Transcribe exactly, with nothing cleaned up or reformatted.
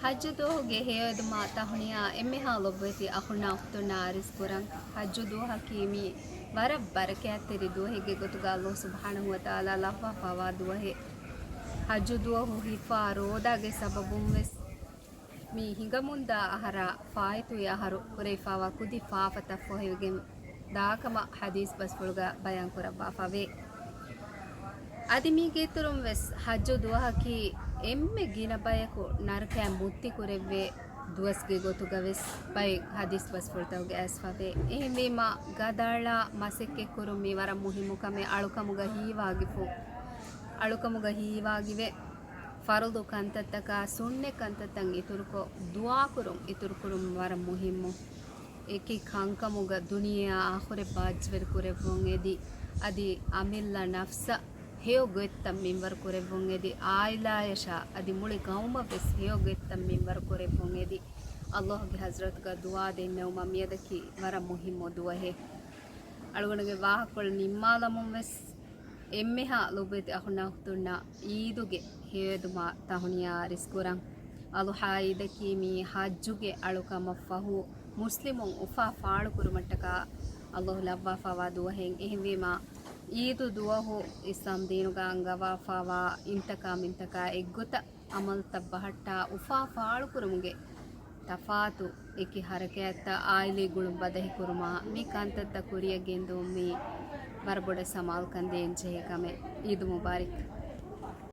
ޙައްޖު ދުވަހުގެ ހެޔޮއެދުމާ ތަހުނިޔާ އެންމެހާ ލޮބުވެތި އަޚުންނާ އުޚްތުންނާ އަރިސް ކުރަން. ޙައްޖު ދުވަހަކީ މީ ވަރަށް ބަރަކާތްތެރި ދުވަހެއްގެ ގޮތުގަ ﷲ ސުބްޙާނަހޫ ވަތަޢާލާ ލައްވާފާވާ ދުވަހެއް. ޙައްޖު ދުވަހު ހިފާ ރޯދާގެ ސަބަބުން ވެސް މި ހިނގަމުންދާ އަހަރާ ފާއިތުވި އަހަރު ކުރެވިފާވާ ކުދި ފާފަތައް ފޮހެވިގެން ދާކަމަށް ޙަދީޘް ބަސްފުޅުގަ ބަޔާން ކުރައްވާފަވޭ. އަދި މީގެ އިތުރުން ވެސް ޙައްޖު ދުވަހަކީ އެންމެ ގިނަ ބަޔަކު ނަރަކައިން މުއްތި ކުރެއްވޭ ދުވަސްގެ ގޮތުގަ ވެސް ބައެއް ޙަދީޘް ބަސްފުޅުތަކުގަ އައިސްފަވޭ. އެހެންވީމާ ގަދައަޅާ މަސައްކަތްކުރުން މީ ވަރަށް މުހިއްމު ކަމެއް. އަޅުކަމުގަ ހީވާގިފު، އަޅުކަމުގަ ހީވާގިވެ ފަރުޟު ކަންތައްތަކާ ސުންނަތް ކަންތައްތައް އިތުރުކޮށް، ދުޢާކުރުން އިތުރުކުރުން ވަރަށް މުހިއްމު. އެކި ކަންކަމުގަ ދުނިޔެއާ އާޚިރަތް ބާއްޖަވެރި ކުރެއްވުން އެދި، އަދި އަމިއްލަ ނަފްސަށް ހެޔޮ ގޮތްތައް މިންވަރު ކުރެއްވުން އެދި، އާއިލާޔަށާ އަދި މުޅި ގައުމަށް ވެސް ހެޔޮ ގޮތްތައް މިންވަރު ކުރެއްވުން އެދި، ﷲގެ ޙަޟްރަތުގަ ދުޢާ ދެންނެވުމަށް މިއަދަކީ ވަރަށް މުހިއްމު ދުވަހެއް. އަޅުގަނޑުގެ ވާހަކަކޮޅު ނިންމާލަމުން ވެސް އެންމެހާ ލޮބުވެތި އަޚުންނާ އުޚްތުންނަށް ޢީދުގެ ހެޔޮއެދުމާ ތަހުނިޔާ އަރިސްކުރަން. އަޟްޙާ ޢީދަކީ މީ ޙައްޖުގެ އަޅުކަމަށްފަހު މުސްލިމުން އުފާ ފާޅުކުރުމަށްޓަކާ ﷲ ލައްވާފާވާ ދުވަހެއް. އެހެންވީމާ، ޢީދު ދުވަހު އިސްލާމް ދީނުގަ އަންގަވާފާވާ އިންތަކާ މިންތަކާ އެއްގޮތަށް ޢަމަލުތައް ބަހައްޓާ އުފާ ފާޅުކުރުމުގެ ތަފާތު އެކި ޙަރަކާތްތައް ޢާއިލީ ގުޅުން ބަދަހިކުރުމާ، މި ކަންތައްތައް ކުރިއަށް ގެންދިއުން މީ ވަރަށް ބޮޑަށް ސަމާލުކަން ދޭން ޖެހޭ ކަމެއް. ޢީދު މުބާރަކް.